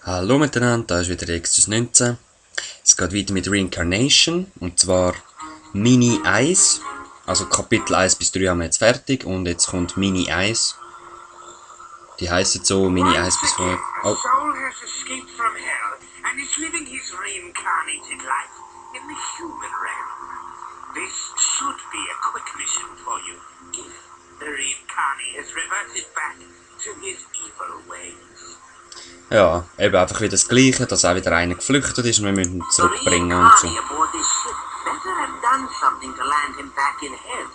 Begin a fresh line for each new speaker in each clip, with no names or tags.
Hallo miteinander, da ist wieder Extras 19. Es geht weiter mit Reincarnation, und zwar Mini 1. Also Kapitel 1 bis 3 haben wir jetzt fertig, und jetzt kommt Mini 1. Die heißen so Mini 1 bis 5. Oh.
Soul has escaped from hell and is living his reincarnated life in the human realm. This should be a quick mission for you if the reincarnate has reverted back to his evil ways.
Ja, eben einfach wieder das Gleiche, dass auch wieder einer geflüchtet ist und wir müssen ihn
The
zurückbringen und so.
reincarnate aboard this ship better have done something to land him back in hell.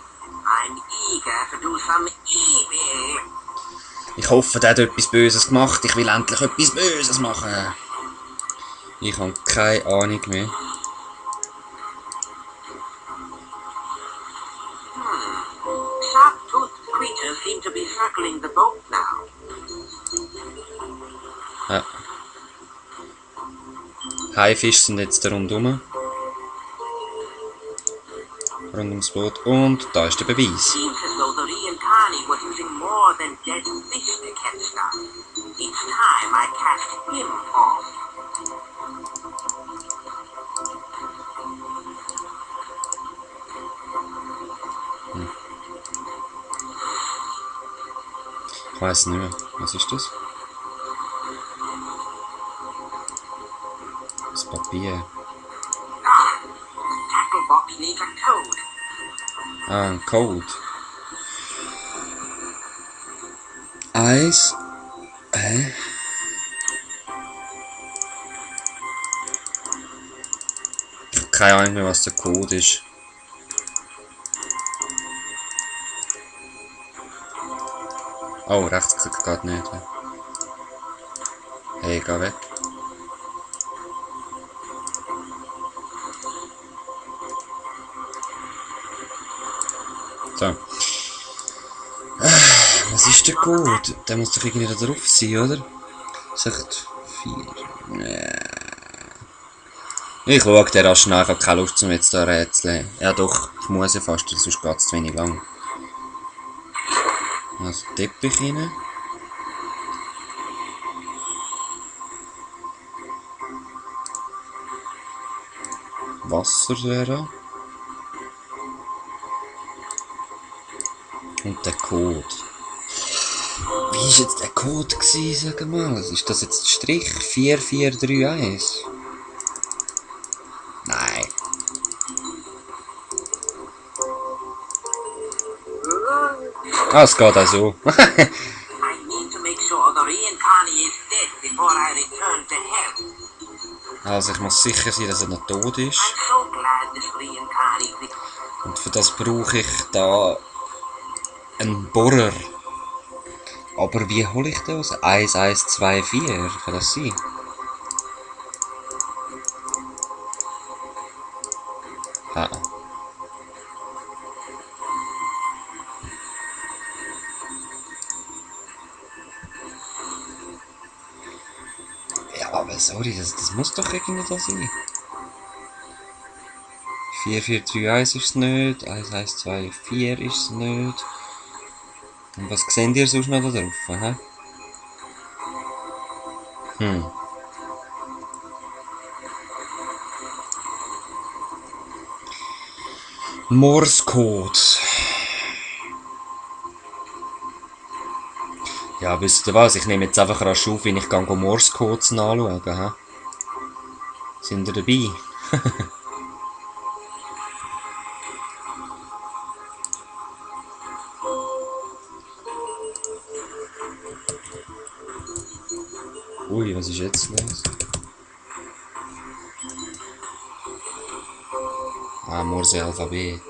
I'm eager to do some evil.
Ich hoffe, der hat etwas Böses gemacht. Ich will endlich etwas Böses machen. Ich habe keine Ahnung mehr.
Sharp-toothed creatures seem to be circling the boat now.
Ja. Haifische sind jetzt rundum. Rund ums Boot. Und da ist der Beweis.
Seems as though the reincarnate was using more than dead fish to catch stuff. Each time I cast him off.
Ich weiss nicht mehr. Was ist das? Das Papier.
Tackle box needs a code.
Ah, ein Code. Eins. Ich habe keine Ahnung mehr, was der Code ist. Oh, Rechtsklick geht nicht. Hey, geh weg. So. Was ist der Code? Der muss doch irgendwie da drauf sein, oder? 64. Ich schaue, der rasch nach. Ich habe keine Lust, um jetzt da rätseln. Ja doch, ich muss ja fast, sonst geht es zu wenig lang. Also Teppich rein. Wasser wäre. Und der Code. Wie war jetzt der Code gewesen, sag mal? Ist das jetzt Strich 4431? Nein. Ah, es geht auch so.
I need to make sure the reincarnate is dead before I return to hell.
Also ich muss sicher sein, dass er noch tot ist.
I'm so glad this reincarnate...
Und für das brauche ich da einen Bohrer. Aber wie hole ich das? 1124, kann das sein? Ha. Ja, aber sorry, das muss doch irgendwie da sein. 4431 ist es nicht, 1124 ist es nicht. Und was seht ihr sonst noch da drauf? Hä? Morse-Code. Ja, wisst ihr was? Ich nehme jetzt einfach rasch auf, wenn ich Morse-Codes anschauen. Hä? Sind ihr dabei? Ui, was ist jetzt los? Ah, Morse-Alphabet.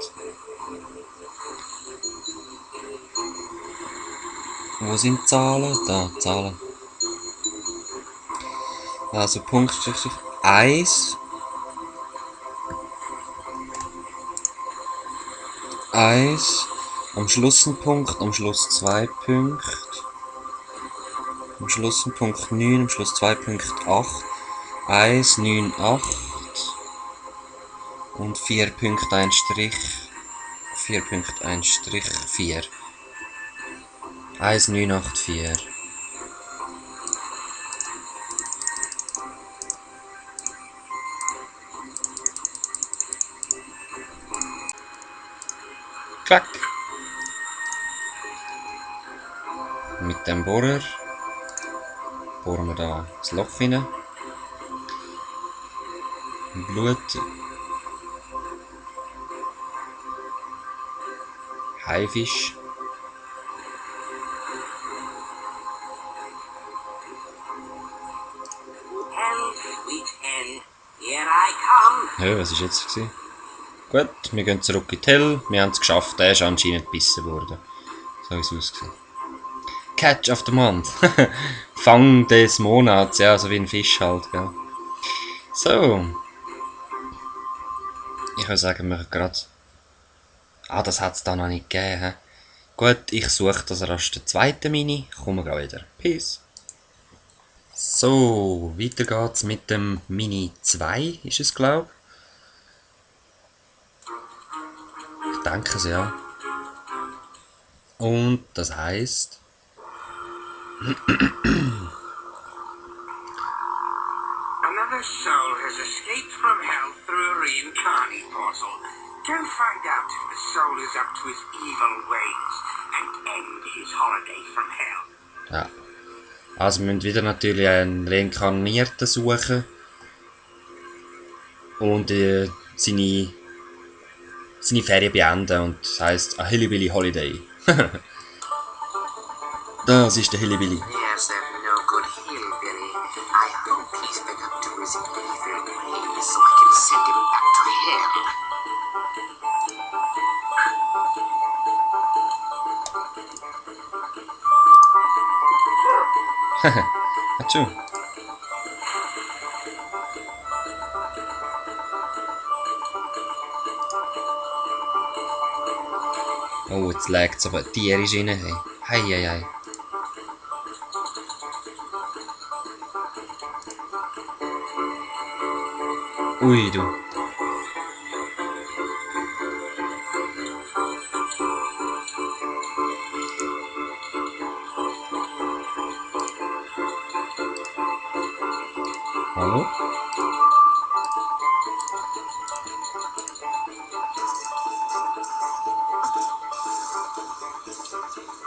Wo sind die Zahlen? Da, Zahlen. Also Punkt 1. 1. Am Schluss ein Punkt, am Schluss 2 Punkte. Am Schluss ein Punkt 9, am Schluss 2 Punkt 8. 1, 9, 8. Und 4 Punkte 1 Strich. 4 Punkte 1 Strich 4. 1984. Speck. Mit dem Bohrer bohren wir da das Loch rein. Blut. Haifisch. Ja, was war jetzt? Gut, wir gehen zurück in die Hell. Wir haben es geschafft. Der ist anscheinend gebissen worden. So ist es ausgesehen. Catch of the Month. Fang des Monats. Ja, so wie ein Fisch halt, gell. So. Ich würde sagen, wir gerade... das hat es da noch nicht gegeben. He? Gut, ich suche das rasch den zweiten Mini. Kommen wir wieder. Peace. So, weiter geht's mit dem Mini 2, ist es, glaube ich. Ich denke es, ja. Und das heisst...
Another soul has escaped from hell through a reincarnate portal. Go find out if the soul is up to his evil ways and end his holiday from hell.
Ja. Also wir müssen wieder natürlich einen Reinkarnierten suchen. Und seine Ferien beenden. Und das heisst A Hillybilly Holiday. Das ist der Hillybilly.
Yes, that no good hillbilly. I hope he's been up to his evil ways so I can send him back to hell.
Achtung. Oh, jetzt legt es aber tierisch rein. Hey. Hei, hei, hei. Ui, du. Hallo?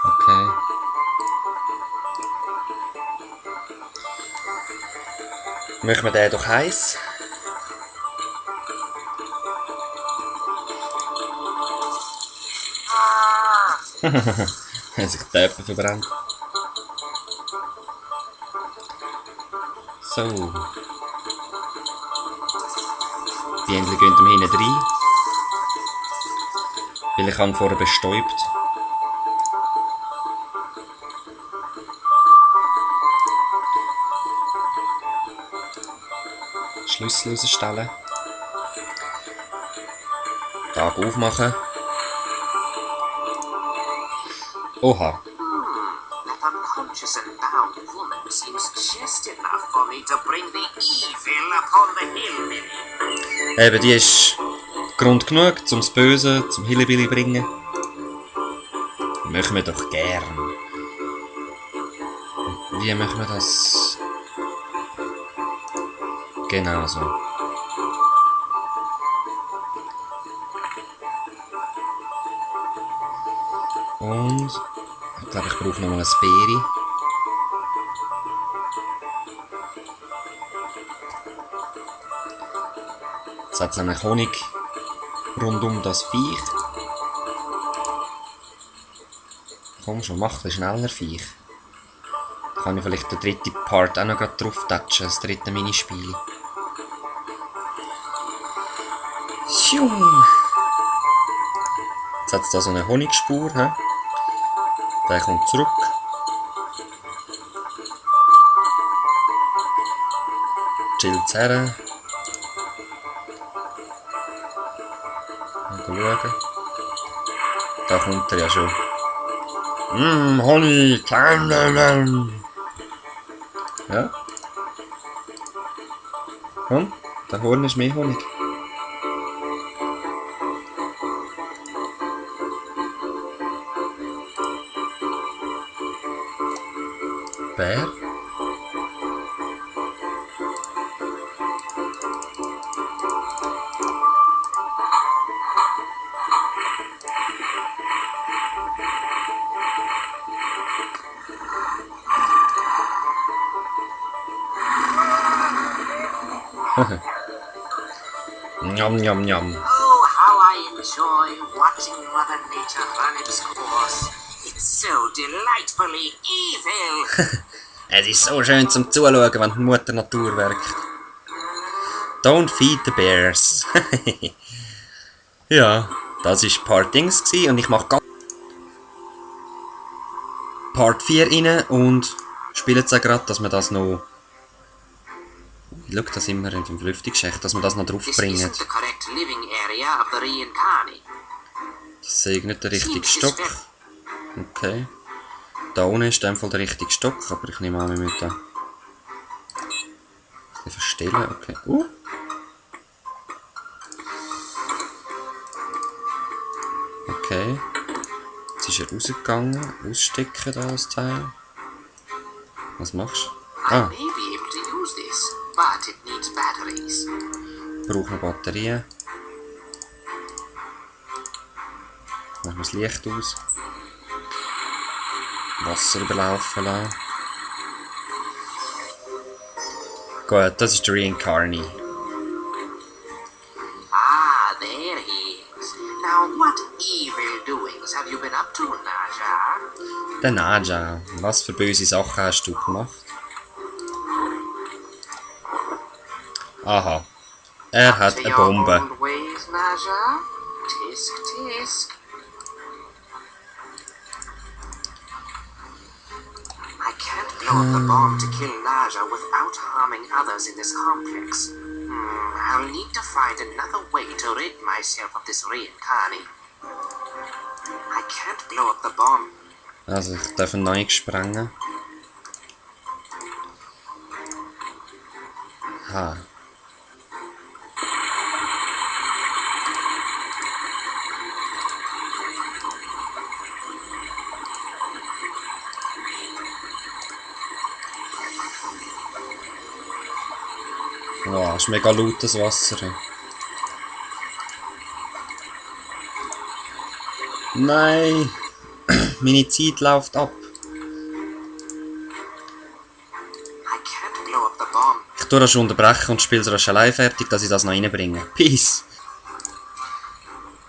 Okay. Machen wir den doch heiß. Hat sich die Töpfe verbrannt. So. Die Händler gehen ihm hinten rein. Weil ich habe ihn vorher bestäubt. Schlüssel rausstellen. Tag aufmachen. Oha.
That unconscious and bound woman seems just enough for me to bring the evil upon the hillbilly.
Eben, die ist Grund genug, um das Böse zum Hillbilly zu bringen. Machen wir doch gern. Wie machen wir das? Genau so. Und ich glaube, ich brauche nochmal ein Beere. Jetzt hat es nämlich Honig rund um das Viech. Komm schon, mach ein schneller, Viech. Da kann ich vielleicht den dritten Part auch noch drauf touchen, das dritte Minispiel. Jetzt hat es da so eine Honigspur. He? Der kommt zurück. Chillt her. Mal schauen. Da kommt er ja schon. Honig! Ja. Komm, da vorne ist mehr Honig. Bär. Njam, njam, njam.
Oh, how I enjoy watching Mother Nature run its course. It's so delightfully evil.
Es ist so schön zum Zuschauen, wenn die Mutter Natur wirkt. Don't feed the bears. Ja, das war Part Dings und ich mache Part 4 rein und spiele jetzt auch gerade, dass wir das noch... Schau, da sind wir in dem Lüftungsschacht, dass wir das noch draufbringen.
This isn't the correct living area of the reincarnate.
Das sehe ich nicht der richtige Stock. Okay. Da unten ist in dem Fall der richtige Stock, aber ich nehme an, wir müssen da... verstellen, okay. Okay. Jetzt ist er rausgegangen. Ausstecken da das Teil. Was machst du?
I may be able to use this, but it needs batteries.
Braucht noch Batterien. Machen wir das Licht aus. Wasser überlaufen lassen. Gut, das ist der Reincarnate.
Ah, there he is. Now, what evil doings have you been up to, Naja?
Der Naja, was für böse Sachen hast du gemacht? Aha, er hat eine Bombe.
Old ways, Naja? Tisk, tisk. I can't blow up the bomb to kill Naja without harming others in this complex. I'll need to find another way to rid myself of this reincarnate. I can't blow up the bomb.
Also ich darf ihn noch nicht sprengen. Ha. Wow, das ist mega laut, das Wasser. Nein! Meine Zeit läuft ab.
I can't blow up the bomb.
Ich tue das schon unterbrechen und spiele es rasch allein fertig, dass ich das noch reinbringe. Peace!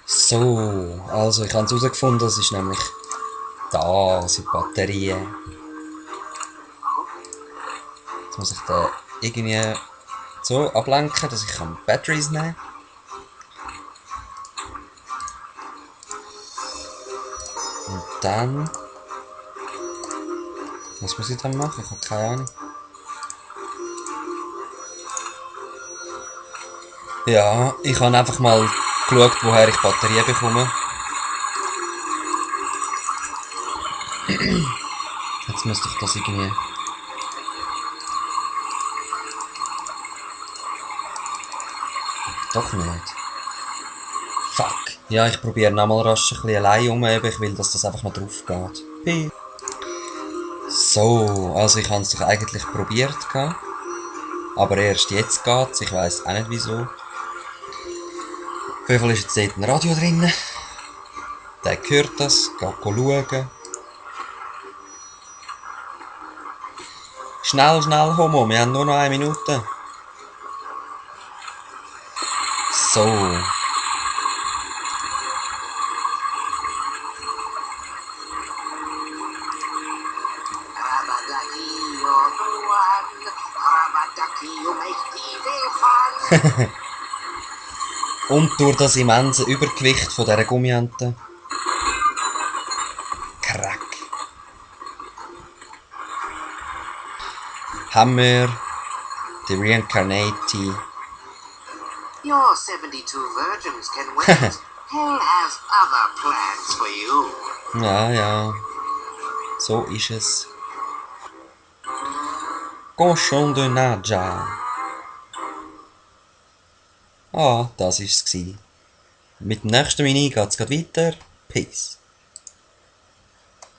So, also ich habe es herausgefunden, das ist nämlich da, sind Batterien. Jetzt muss ich da irgendwie so ablenken, dass ich Batteries nehmen kann. Und dann... Was muss ich dann machen? Ich habe keine Ahnung. Ja, ich habe einfach mal geschaut, woher ich Batterien bekomme. Jetzt müsste ich das irgendwie... Doch nicht. Fuck. Ja, ich probiere nochmal rasch ein bisschen allein um, ich will, dass das einfach noch drauf geht. So, also ich habe es doch eigentlich probiert, aber erst jetzt geht's, ich weiss auch nicht wieso. Auf jeden Fall ist jetzt dort ein Radio drin. Der hört das, geht schauen. Schnell, schnell, Homo, wir haben nur noch 1 Minute. So. Und durch das immense Übergewicht von dieser Gummiente. Crack. Haben wir die Reincarnate.
Your 72 virgins can wait. Hell has other plans for you.
Ja, ja. So ist es. Cochon de Naja. Ah, das war es. Mit dem nächsten Mini geht es weiter. Peace.